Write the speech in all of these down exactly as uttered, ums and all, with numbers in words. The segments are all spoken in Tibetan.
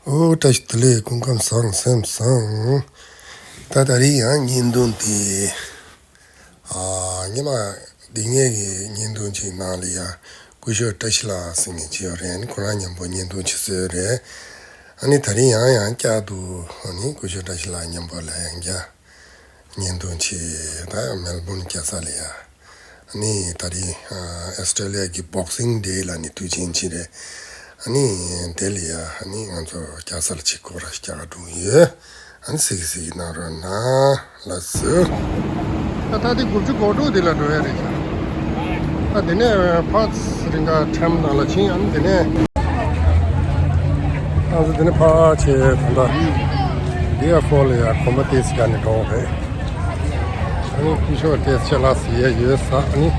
ཨོ་བཀྲ་ཤིས་བདེ་ལེགས། སྐུ་ཁམས་བཟང་། སེམས་བཟང་། ད་ད་རིང་ཡང་བརྙན་ཐུང་དེ། ཨ། སྔོན་མ་འདི་ངེད་ཀྱི་བརྙན་ཐུང་ཅིག་ནང་ལ་ཡང་སྐུ་ཞབས་བཀྲ་ཤིས་ལགས་ཟེར་མཁན་ཅིག་ཡོད་རེད། ཁོ་རང་མཉམ་པོ་བརྙན་ཐུང་ཅིག་བཟོས་རེད། ཨ་ནི་ད་རིང་ཡང་ཡང་བསྐྱར་དུ་ཨ་ནི་སྐུ་ཞབས་བཀྲ་ཤིས་ལགས་མཉམ་པོ་ལ་ཡང་བསྐྱར་བརྙན་ཐུང་ཅིག་ད་མེལ་བོན་རྒྱལ་ས་ལ་ཡ། ཨ་ནི་ད་རིང་ཨ་ཨོ་སི་ཀྲོ་ལི་ཡ་གི་བོག་སིང་ཌེ་ལ་ནི་དུས་ཆེན་ཅིག་རེད། ཨ་ནི་དེ་ལ་ཡ་ཨ་ནི་ང་ཚོ་རྒྱལ་ས་ལ་ཅིག་སྐོར་ར་བསྐྱར་འགྲོ་གི་ཡོད། ཨ་ནི་གཟིགས་གཟིགས་གནང་རོགས་གནང་། ལགས་སོ། ད་ལྟ་དེ་དགུ་བཅུ་གོ་དྲུག་དེ་ལ་འགྲོ་ཡ་རེད་ཤག་ད་དེ་ནས་ཕར་རིང་ག་ཁྲེམ་ནང་ལ་ཕྱིན། ཨ་ནི་དེ་ནས་ང་ཚོ་དེ་ནས་ཕར་ཆེ་ད་ལྟ་ཌི་ཨེཕ་ཨོ་ལ་ཡ་གོམ་པ་ཏོག་ཙམ་བརྒྱབ་ནས་འགྲོ་བ་རེད། ཨ་ནི་སྐུ་ཞབས་ཏོག་ཙམ་ལ་ཟེར་ཡ་ཡོད་ས། ཨ་ནི།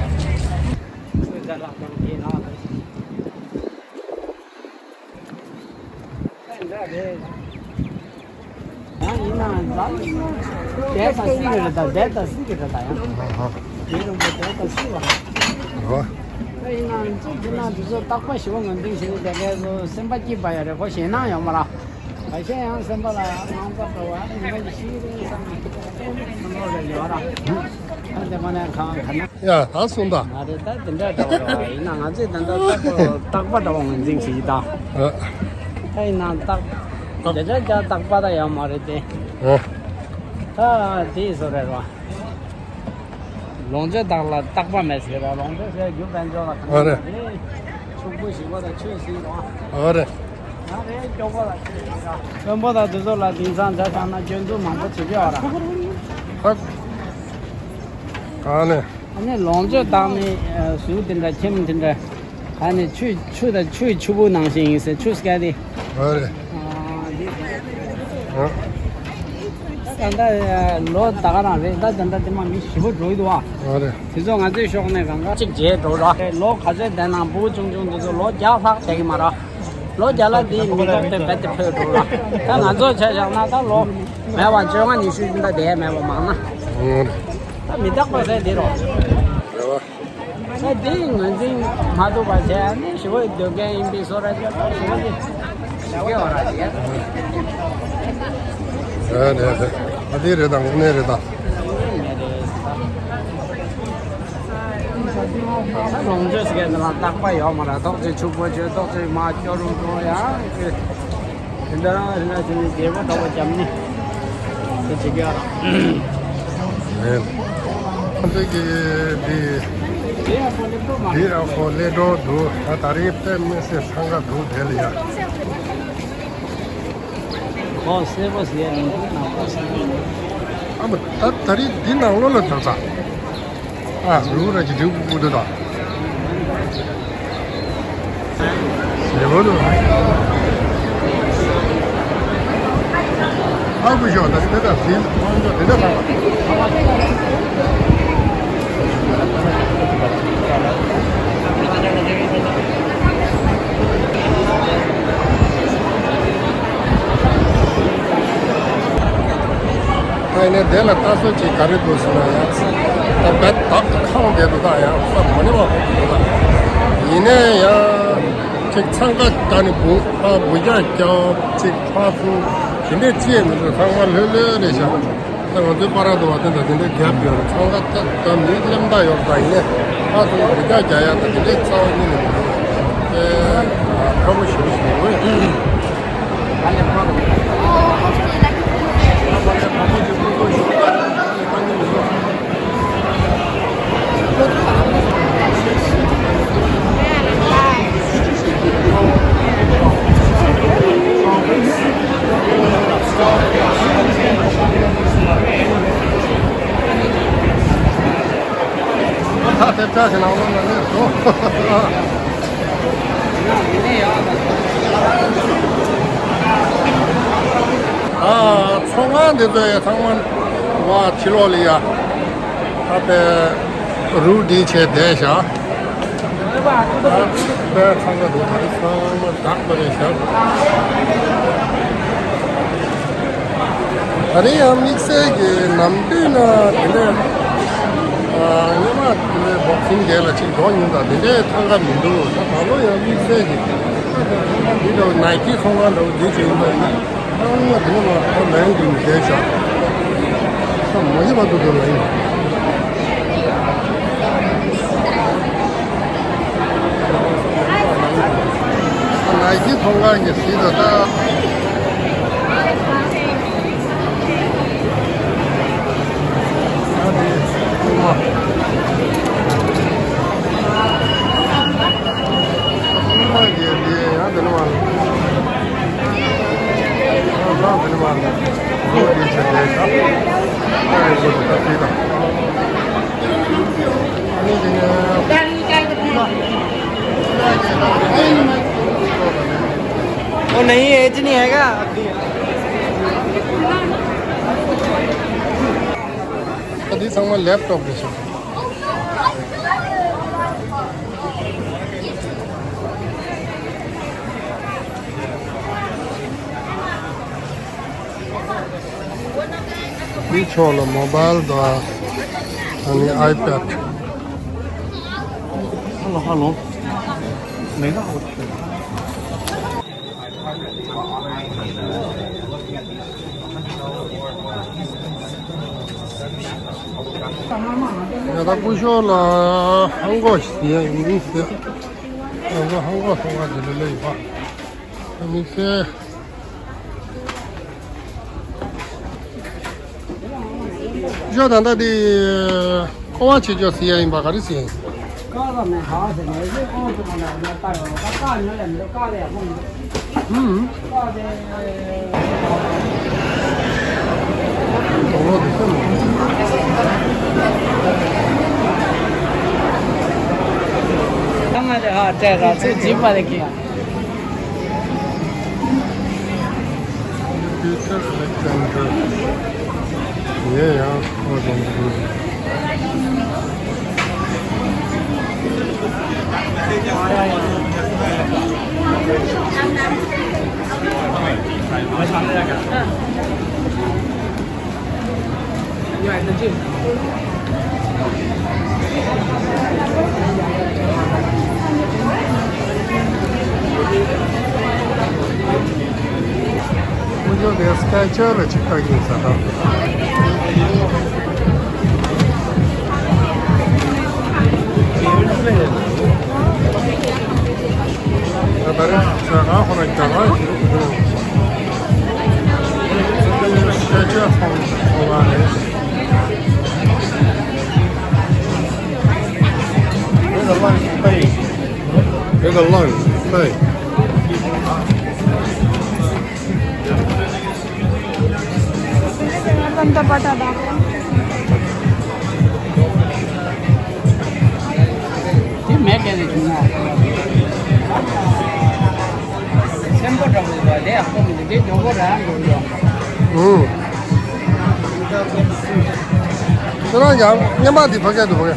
ཡང་ཡིན་ནའང་འཛམ་བསྡད་དང་སྲིད་ཀྱི་རེད་ད། བསྡད་དང་སྲིད་ཀྱི་རེད་ད། ཡང་ཨ་ཧ། དེ་རིང་པོ་བསྡད་དང་སྲིད་པ། རེད་བ། ད་ཡིན་ནའང་ཅིག་འདི་ན་འདི་ཚོ་རྟག་པ་ཞི་བ་ངོས་འཛིན་བྱེད་ཀྱི་དེ་གས་ཚོ་སེམས་པ་སྐྱིད་པ་ཡོད་རེད། ཁོ་ཞེད་སྣང་ཡོད་མ་རེད། ཁ་ཤས་ཡང་སེམས་པ་ལ་དངངས་འཚབ་འདྲ་བོ་ཨ་ནི་ཉི་མ་ཞིག་ཤི་རེད་བསམ་ནས་བསམ་བློ་རེ་ཡོད་ར། ཨ་དེ་མ་ནས་གང་ག་ན། ཡ་ད་གསུངས་ད། མ་རེད་ད། དེ་འདྲ་འདྲ་བོ་རེད་བ། ཡིན་ན་ང་ཚོས་ད་ལྟ་རྟག་པར་རྟག་པ་འདྲ་བོ་ངོས་འཛིན་བྱེད་ཀྱི་ད། ཨ། ད་ཡིན་ན་རྟག་རྟག་དེ་འདྲ་རྒྱ་རྟག་པ་ད་ཡོད་མ་རེད་དེ། ཨ། ད་དེ་བཟོ་རེད་བ། ལོངས་སྤྱོད་དག་ལ་རྟག་པ་མེད་ཟེར་བ། ལོངས་སྤྱོད་ཟེར་རྒྱུ་དཔལ་འབྱོར་ལ་གང་ཨ་རེད། ཕྱུག་པོ་ཞིག་པོ་དང་ཆོས་ཟིན་རོགས། ཨ་རེད། ཡང་རེད་སྐྱོ་པོ་ལ་ཆོས་ཟིན་རོགས། དཔོན་པོ་དང་དེ་ཚོ་ལ་དེང་སང་ཇ་བཞག་ན་སྐྱོན་འཛུགས་མང་པོ་བྱེད་ཀྱི་ཡོད་ར། ཧ། གང་ནས། ཨ་ནི་ལོངས་སྤྱོད་དག་ནི་གཟུགས་དེ་འདྲ་ཁྱིམ་དེ་འདྲ། ཨ་ནི་ཆུ་ཆུ་དང་ཆུའི་ཆུ་བུར་ནང་བཞིན་ཡིན་ཟེར། ཆུ་སྐྱ་དེ། ཨ་རེད། ཨ་འདི། ཨ། ད་ལྟ་ལོ་ད་ག་རང་རེད། ད་ད་ལྟ་དེ་མ་མི་ཞེ་པོ་འགྲོ་གི་འདུག་ཨ། ཨ་རེད། དེ་ཚོ་ང་ཚོའི་ཕྱོགས་ནས་གང་ག་གཅིག་བརྗེད་འགྲོ་ར། ལོ་ག་ཚོད་བསྡད་ན་ཕྲུ་གུ་ཆུང་ཆུང་དེ་ཚོ་ལོ་བརྒྱ་ལྷག་བསྡད་ཀྱི་མ་ར། ལོ་བརྒྱ་ལ་དེའི་མི་ཐོག་དེ་རྦད་དེ་འཕོས་འགྲོ་ར། ད་ང་ཚོ་ཆ་བཞག་ན་ད་ལོ་མེད་པ་བཅོ་ལྔ་ཉི་ཤུ་ཡིན་ད། དེ་མེད་པ་མང་ན། ཨ་རེད། ད་མི་རྟག་པ་ཟེར་འདི་རོ། རེད་བ། ད་དེ་ངོས་འཛིན་མ་ཐུབ་པ་བྱས་ནས་ཞི་བའི་སྡོད་མཁན་ཡིན་པའི་བཟོ་འདྲ་བྱས། ད་ཞི་བ་དེ་ཞི་བའི་འོག་ར་བྱས། རེད་རེད་རེད། ད་དེ་རེད་ད། དངོས་གནས་རེད་ད། ད་ལོངས་སྤྱོད་ཟེར་མཁན་དེ་ལ་རྟག་པ་ཡོད་མ་རེད། ཏོག་ཙམ་ཕྱུག་པོ་བྱོས། ཏོག་ཙམ་མར་སྐྱོ་རུ་འགྲོ་ཡ། དེ་འདྲ་རེད་ན་དེ་ནི་རྒྱལ་པོ་འདྲ་བོ་བརྒྱབ་ནི་དེ་བྱེད་ཀྱི་ཡོད་ར། རེད། ཁོང་ཚོ་གི་འདི་འདི་ཡང་ཁོ་སླེབས་འགྲོ་འདུག་ད་ད་རེས་དཔེ་མི་སྲིད་འཚང་ཁ་འདུག་དེ་ལ་ཡ། ཁོ་སེར་པོ་ཟེར་ཡ་མི་འདུག་ནག་པོ་ཟེར་ཡ་མི་འདུག་ཨ་མ་ད་ད་རེས་འདི་ནང་ལོགས་ལ་འགྲོ་ད། ཨ་རུ་ར་ཅི་རིག་པུ་དུ་ད། ཡེ་བོ་དུ། ཨ་བུ་ཤོ་ད་དེ་ད་ཟིན་ཁོང་ཚོ་དེ་འདྲ་ལ། ད་ཡིན་ནའི་དེ་ལ་ལྟ་ཚུལ་ཅིག་ག་རེ་འདུག་ཟེར་ན་ཡང་། ད་བད་བདག་ཏུ་ཁང་བསྡད་འདུག་ད་ཡང་ས་མ་ནི་བ་འདུག་ད། ཡིན་ནའི་ཡང་ཅིག་འཚང་ཁ་ད་ནི་བུ་ཕ་བུ་རྒྱག་རྒྱག་ཅིག་ཕ་ཚུ་དེ་འདྲས་ཅི་ཡང་མི་འདུག་ཚང་མ་ལྷོད་ལྷོད་རེད་ཤག་ད་ང་ཚོའི་པ་ར་དུ་བ་དེ་འདྲ་དེ་འདྲས་རྒྱབ་ཡོད་རེད། འཚང་ཁ་ད་ད་མི་གླེམ་ད་ཡོད་ད། ཡིན་ནའི་ཕ་ཚུ་བུ་རྒྱག་རྒྱག་ཡ་ད་དེ་འདྲས་རྩ་བ་ཉིད་ནས་མི་འདུག་ཨེ། ཁ་བོ་ཞུ་ཞུ་འོས། ད་དེབ་ཆ་ཞིག་ནང་ལོགས་ལ་སླེབས་སོང་། ཨ། ཚོང་ཁང་འདི་ཚོ་ཡ་ཚང་མ་བ་ཕྱི་ལོགས་ལ་ཡ། ད་དེ་རུ་འདི་བྱས་བསྡད་བཞག་ད་དེ་ཚང་མ་འདུག་ད་རེས་ཚང་མ་བདག་པ་རེད་བཞག་ད་རེས་ཡང་དམིགས་བསལ་གྱི་ནམ་དུས་ན་དེ་འདྲའི་ཨ། སྔོན་མ་དེ་འདྲའི་བོག་སིང་དེ་ལ་ཅིག་འགྲོ་མྱོང་ད་དེ་འདྲའི་ཐང་ག་མི་འདུག་ད་ད་ལོ་ཡང་དམིགས་བསལ་གྱི་ འདི་འདྲ་བོ་ནའི་ཀི་ཚོང་ཁང་འདྲ་བོ་འདི་ཅིག་ཡིན་པ་ཡིན། ཨ་མ་དེ་ནས་མ་ཁོ་ལན་དུ་མི་བསྡད་ཤག་ས་མ་ཡི་བ་དུ་དུ་ལན། ནའི་ཀི་ཚོང་ཁང་གི་གཟིགས་དང་ལྟ། ཨ་ནི་ཁུག་མ། ཁུག་མ་གི་འདི་ཡང་འདི་ནི་མ་རེད། ཡང་འདི་ནི་མ་རེད། ལོ་འདི་ཆ་དེ་ཤ། ཨ་ནི་ལོ་འདི་ད་དེ་དང་། ཨ་ནི་འདི་ནི། वो नहीं, एज नहीं हैगा। འདི་ཚང་མ་ལེབ་ཊོབ་རེད་ཤག་འདི་ཕྱོགས་ལ་མོ་བཱལ་དང་ཨ་ནི་ཨའི་པེ་ཌི། Hello, hello. ཡ་ད་སྐུ་ཞབས་ལ་ཧང་གོ་ཞིག་ཡ་ཡིན་ཟེར། ང་ཚོ་ཧང་གོ་སོང་བ་དེ་ལ་ལས་ཡིན་པ། དམིགས་བསལ། ཞོ་ད་ལྟ་དེ་ཀོ་བ་ཆེ་ཅོག་ཟེར་ཡ་ཡིན་པ་ག་རེ་ཟེར་ཡ་ཡིན། ཀ་ལ་མེ་ཧ་ཟེར་ནས་ཟེར་ཀོང་ཆུ་མ་ལ་མེ་ཀ་ཡོང་ཀ་ཀ་ཉོ་ལ་མི་འདུག་ཀ་ལ་ཡག་པོ་མི་འདུག་ཧུམ། ཀ་ལ། ད་ང་དེ་ཧ་བྲལ་ར་ཚོད་ཇི་པ་རེ་ཀི་ཡ། Peter Alexander. ཡེ་ཡང་ཨོ་དང་དུ། ཁོ་ཚོ་དེ་སྐད་ཆ་ལ་ཅིག་ལྟ་གིན་ས་དང་། ད་ལྟ་རེ་ས་ག་ཧོ་ན་ག་ག་ཞིག་རེད་འདུག་སྐད་ཆ་ཚོང་ཚོང་བ་རེད། There's a lot of space. There's a lot of space. དེ་མེད་སྐད་ཆ་བྱུང་ན། སེམས་པ་འདྲ་པོ་ཡོད་པ་དེ་ཡག་པོ་མི་འདུག་དེ་མགྱོགས་པོ་རང་འགྲོ་འགྲོ། ཨུ། ཁྱེད་རང་ཡང་སྔོན་མ་འདི་ཕ་གི་འདུག་ཕ་གི།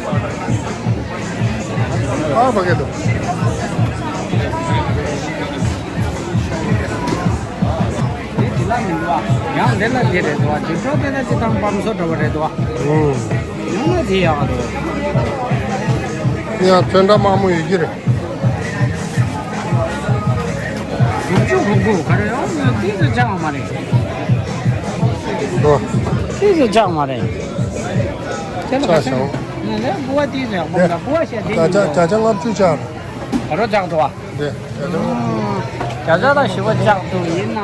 ཨ་ཕ་གི་འདུག་དེ་དེ་ལ་མི་འདུག་ཨ། ཡང་དེ་ལ་དེ་རེད་འདུག་ཨ། དེ་འཕྲོ་དེ་ལ་ཅི་དང་པམ་སོ་འདྲ་བ་རེད་འདུག་ཨ། ཨུ། ཡང་ན་དེ་ཡག་འདུག་ཡང་ཚོན་ཁྲ་དམར་མོ་ཡོད་ཀྱི་རེད། དགུ་བཅུ་གོ་དགུ་ག་རེ་ཡོང་ན་ཏིས་ཙི་ཅང་མ་རེད། ཨོ། ཏིས་ཙི་ཅང་མ་རེད། དེ་ལ་ཆ་ག་ཚོད་ཤོག་ང་ལས་བུ་བ་ཏིས་ཙི་ཡག་པོ་འདྲ་བུ་བ་བཤད་དེ་ཡིན་བརྒྱ་ཆ་ལྔ་བཅུ་ཆགས། ག་རོ་ཆགས་འདུག་བ། དེ་བརྒྱ་ཆ་ལྔ་བཅུ། བརྒྱ་ཆ་དང་བཞི་བ་ཆགས་འདུག་ཡིན་ན་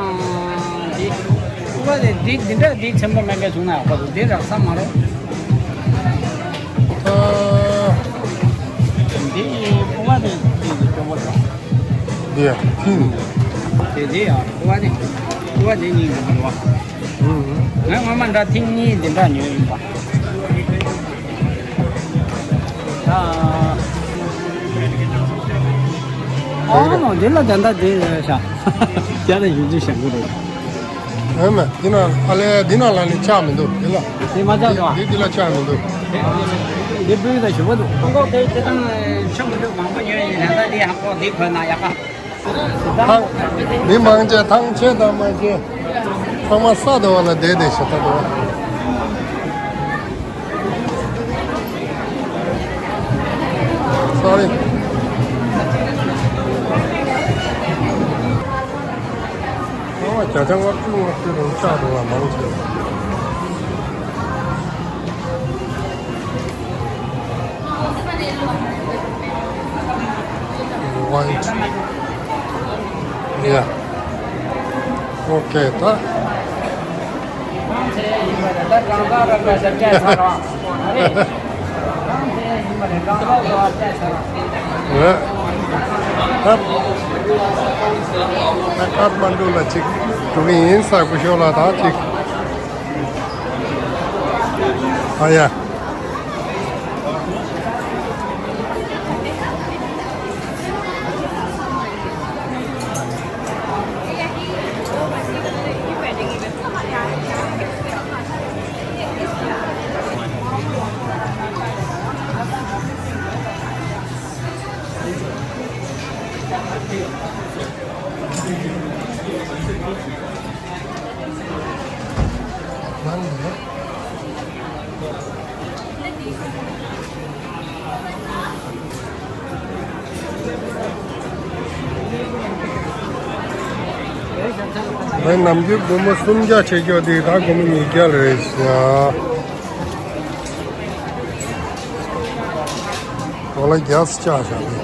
འདི། བུ་བ་དེ་འདི་འདི་འདྲ་འདི་ཆེན་པོ་མེད་མཁན་བྱུང་ན་ཡག་པོ་འདུག་འདི་རག་ས་མ་རེད། ཨ། འདི་ཕུ་བ་དེ་དེ་གི་སྐྱོ་པོ་དང་། འདི་ཡ་ཐིང་། དེ་དེ་ཡ་ཕུ་བ་དེ་ཕུ་བ་དེ་གཉིས་མི་འདུག་བ། ཨུ། ང་སྔོན་མ་འདྲ་ཐིང་གཉིས་འདི་འདྲ་ཉོས་ཡིན་པ། ད། ཨོ་མོ་འདི་ལ་ད་ལྟ་དེ་ཤ་བརྒྱ་དང་བཞི་བཅུ་ཞེ་དགུ་རེད། ཨེ་མ། འདི་ན་ཨ་ལས་འདི་ན་ལ་ནི་ཆག་མི་འདུག་འདི་ལ། འདི་མ་ཆག་འདུག་ཨ། འདི་འདི་ལ་ཆག་མི་འདུག་འདི་སྤུས་དང་ཞུ་བ་འདུག་ཧོང་ཀོང་དེ་དེ་དང་ཆོག་མི་འདུག་མང་པོ་ཉོས་ཡིན་ད་ལྟ་འདི་ཧོང་ཀོང་འདི་གོན་ན་ཡག་ག་ཐང་། མི་མང་ཆེ་ཐང་ཆད་དང་མ་ཆད། ཚང་མ་ས་དེ་བ་ལ་བསྡད་བསྡད་ཤག་ད་དེ་བ། Sorry. བརྒྱ་ཆ་ལྔ་བཅུ་ལྔ་བཅུ་རུ་ཆགས་འགྲོ་བ་མང་ཆེ་བ། White. Yeah. Okay, ད། རེད། ད། ད་ཀཐ་མན་ཌུ་ལ་ཅིག་འགྲོ་གི་ཡིན་ས། སྐུ་ཞབས་ལགས། ད་ཅིག་ཨ་ཡ། ང་ནམ་རྒྱུན་སྒོར་མོ་སུམ་བརྒྱ་བྱེད་ཀྱོག་དེ་ད་སྒོར་མོ་ཉིས་བརྒྱ་རེད་ཤག་ང་ལ་རྒྱ་སི་བཅག་བཞག་དེ།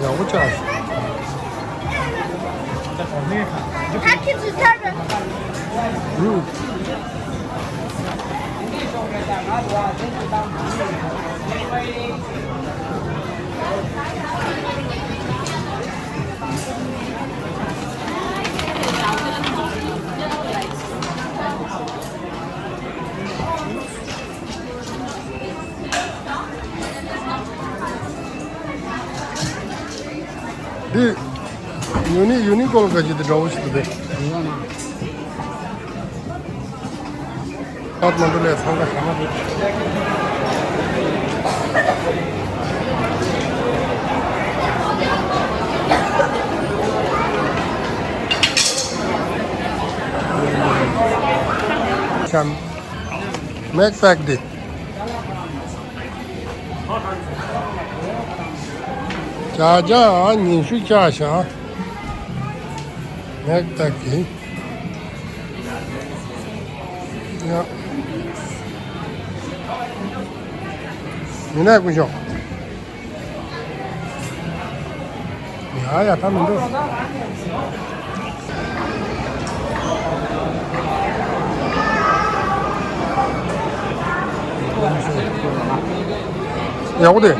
ཡག་པོ་བཅག་བཞག་འདི་ཡུ་ནི་ཡུ་ནི་ཀོརན་ག་ཅིག་དེ་འདྲ་བོ་ཞིག་འདུག་སྟེ། ཀཐ་མན་ཌུ་ལ་འཚང་ཁ་ཞེ་དྲག་འདུག་མེག་པེག་འདི། བརྒྱ་ཆ་ཉི་ཤུ་བཅག་བཞག་མེག་པེག་གི། ཡ། མི་ནག་སྐུ་ཞབས། ཡ་ཡ། ད་མི་འདུག་ཡག་པོ་དེ།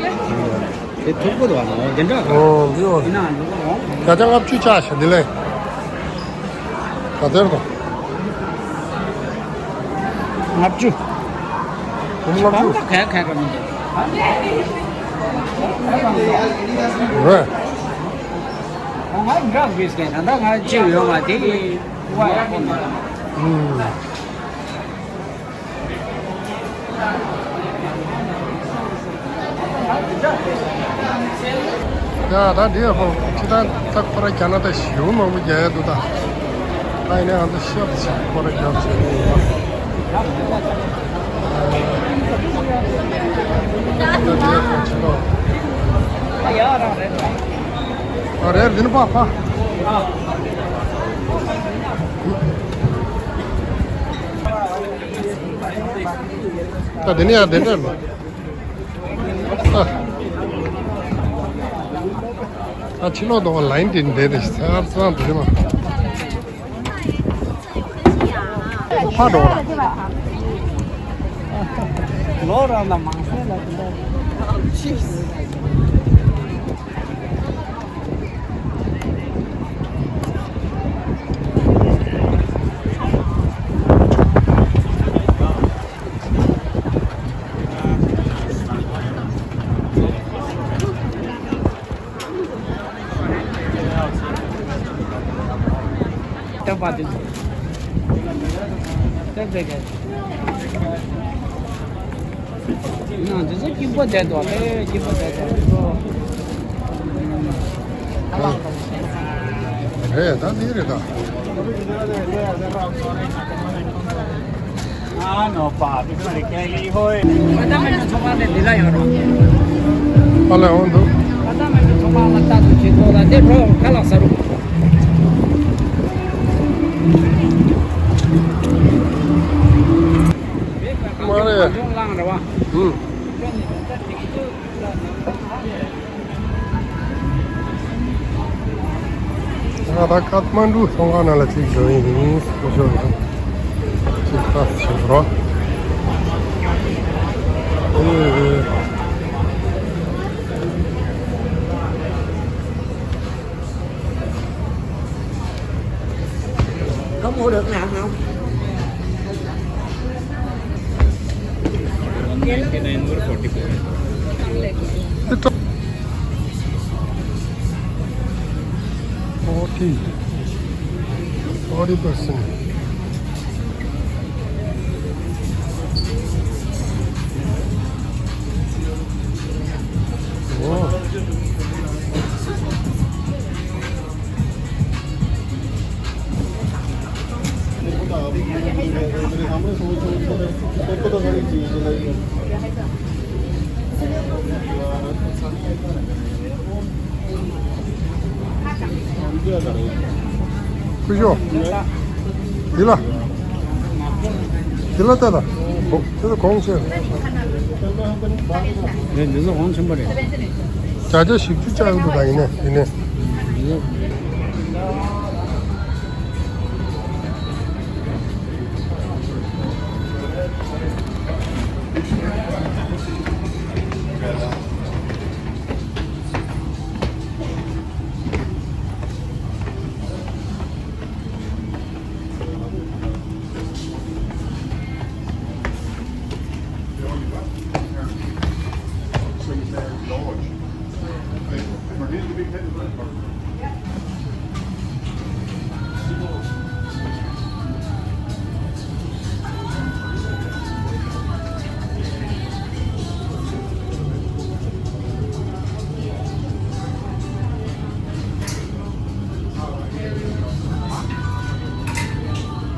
དེ་མཐུག་པོ་འདུག་བ། འོ་དེ་འདྲ། འོ་འདི་འོ། ཡིན་ན་འདུག་གོ། བརྒྱ་ཆ་ལྔ་བཅུ་བཅག་ཤག་འདི་ལས། ག་ཚོད་རེད་དོ། ལྔ་བཅུ། སྒོར་མོ་ལྔ་བཅུ། གང་ག་ག་ག་མི་འདུག་རེད། ང་འདྲ་དགོས་ཀྱི་ད་ལྟ་ང་ཅི་ཡོད་མ་དེ་བ་ཡག་པོ་མེད། ཨུམ། ཡ་ད་འདི་ཧོ་ཅི་ད་ད་ཁོ་ར་རྒྱ་ནག་ད་ཞེ་པོ་མང་པོ་རྒྱག་ཡ་འདུག་ད། ད་ཡིན་ན་ང་ཚོ་ཤོབ་ཞིག་ཁོ་ར་རྒྱག་བྱས་ནས་ཡིན་པ། ད་འདི་ཧོ་ཅི་ལོ། ཨ་རེད། འདི་ནི་པ་ཕ། ད་དེ་ནས་ཡང་དེ་འདྲ་ལ། ད་ཕྱི་ལོགས་དང་ལ་ཡིན་དེ་འདྲ་རེད། ས་ཚང་དེ་མ། ཕ་འགྲོ་ལ། ལོ་རང་ལ་མང་སེ་ལ་དེ་འདྲ། སྟོན་པ་དེ་ཚོ། སྟོན་པའི་ག་ཡང་འདི་ཚོ་སྐྱིད་པོ་བསྡད་འདུག་ཨེ། སྐྱིད་པོ་བསྡད་འདུག་འདི་ཚོ། རེད་ད། འདི་རེད་ད། ཨ་ནོ་པ་དེ་ཚོ་རེད། ཀེ་ལི་ཧོ། ཨ་ད་མེ་ཏྲ་ཚོང་ཁང་དེ་འདི་ལ་ཡོད་རོ། ཨ་ལ་འོང་འདུག་ཨ་ད་མེ་ཏྲ་ཚོང་ཁང་ལ་ལྟ་དུ་བྱེད་ཐོག་ལ་དེ་འགྲོ་ཁ་ལག་ཟ་རུ། ད་ཀ་ཐ་མན་གྲུ་ཚོང་ཁང་ནང་ལ་ཅིག་འགྲོ་ཡིན། སྐུ་ཞབས་ལ་ཅིག་ལྟ་ཞིག་རོགས། ཨེ། Có mua được nào không? One ninety nine or forty percent? Forty. Forty percent. Oh. སྐུ་ཞབས། འདི་ལ། འདི་ལ་ལྟ་དང་། དེ་ཚོ་གོང་ཆེ། རེད། འདི་ཚོ་གོང་ཆེན་པོ་རེད། བརྒྱ་ཆ་བཞི་བཅུ་བཅག་ཡོད་འདུག་ད་ཡིན་ནའི་ཡིན་ནའི། འདི་ཚོ།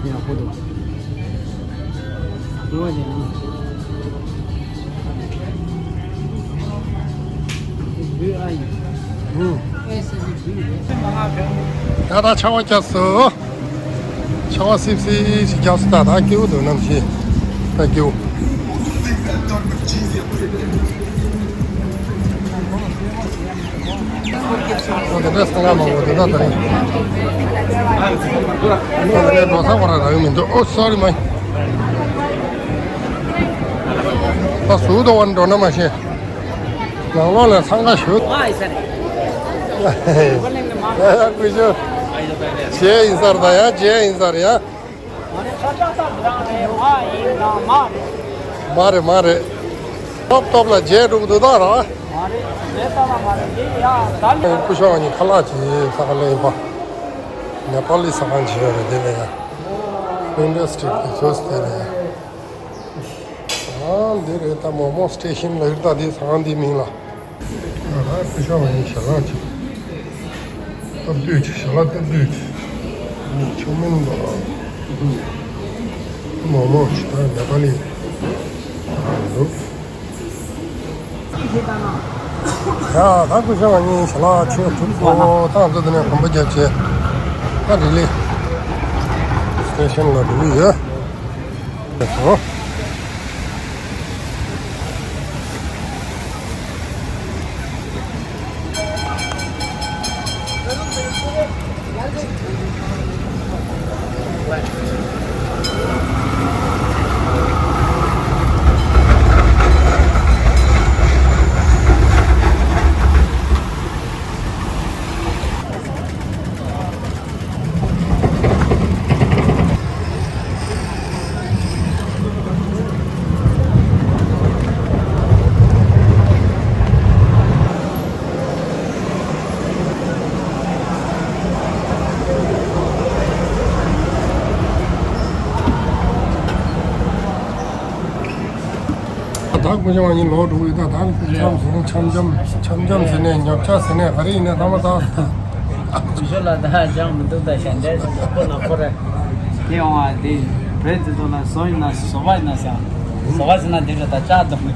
ཡག་པོ་འདུག་ཡོད་ཀྱི་ཡང་། ད་ལྟ་ཆར་པ་བརྒྱབ་སོང་། ཆར་པ་སིབ་སིབ་ཞིག་བརྒྱབ་སོང་། ད་ད་སྐྱིད་པོ་འདུག་གནམ་གཤིས། ད་སྐྱིད་པོ། འོ་དེ་འདྲ་ས་ང་མང་པོ་དེ་འདྲ་ད་རེད། འོ་དེ་འདྲ་འགྲོ་ས་བ་ར་རག་གི་མི་འདུག་ཨོ་སོ་རི་མ། ད་ཟུར་དུ་བ་འགྲོ་ན་མ་ཤེས། ནང་ལོགས་ལ་འཚང་ཁ་ཞུ། ཨ་ཡིན་ས་རེད། ཨ་ཡ་སྐུ་ཞབས། རྗེས་ཡིན་ས་རེད། ད་ཡ་རྗེས་ཡིན་ས་རེད་ཡ། མ་རེད་མ་རེད། ཏོབ་ཏོབ་ལ་རྗེས་འགྲོ་གི་འདུག་ད་ར། སྐུ་ཞབས་གཉིས་ཁ་ལག་ཅིག་ཟ་ག་སླེབས་ཡིན་པ། ནེ་པ་ལི་ཟ་ཁང་ཅིག་ཡོད་རེད་དེ་ལ་ཡ། ཨིན་ཌ་སི་ཊི་རི་གི་ཇུ་སི་དེ་ལ་ཡ། ཨ་འདི་རེད། ད་མོ་མོ་སི་ཊེ་ཤན་ལ་ཡོད་ད། འདི་ཟ་ཁང་འདི་མིང་ལ། ཨ་ད་སྐུ་ཞབས་གཉིས་ཞལ་ལག་ཅིག་སྟབས་བདེ་ཅིག་ཞལ་ལག་སྟབས་བདེ་ཅིག་ཆོ་མིན་པ། མོག་མོག་ཅིག་ད་ནེ་པ་ལི་འདུག་ཡ་ད་སྐུ་ཞབས་གཉིས་ཞལ་ལག་མཆོད་ཐུབ་སོང་། ད་ང་ཚོ་འདི་ནས་གོམ་པ་རྒྱབ་བྱས་ད་རི་ལི་སི་ཊེ་ཤན་ལ་འགྲོ་གི་ཡོད། ད་སྐུ་ཞབས་གཉིས་ལོག་འགྲོ་གི་ཡོད། ད་ད་འཆམ་སོང་། འཆམ་འཆམ་འཆམ་འཆམ་ཟེར་ནས་ཉོ་ཆ་ཟེར་ནས་ག་རེ་ཡིན་ནའི་ཐ་མ་ད། སྐུ་ཞབས་ལ་ད་ཅང་མི་འདུག་ད་ཞལ་འདྲེན་ཁོ་ན་ཁོ་རེ། དེ་འོང་བ་དེ་བོད་དེ་ཚོ་ལ་བཟོ་ཡིན་ན་བཟོ་བ་ཡིན་ན་ཟེར། བཟོ་བ་ཟེར་ན་དེ་འདྲ་ད་ལྕགས་འདུག་མེད།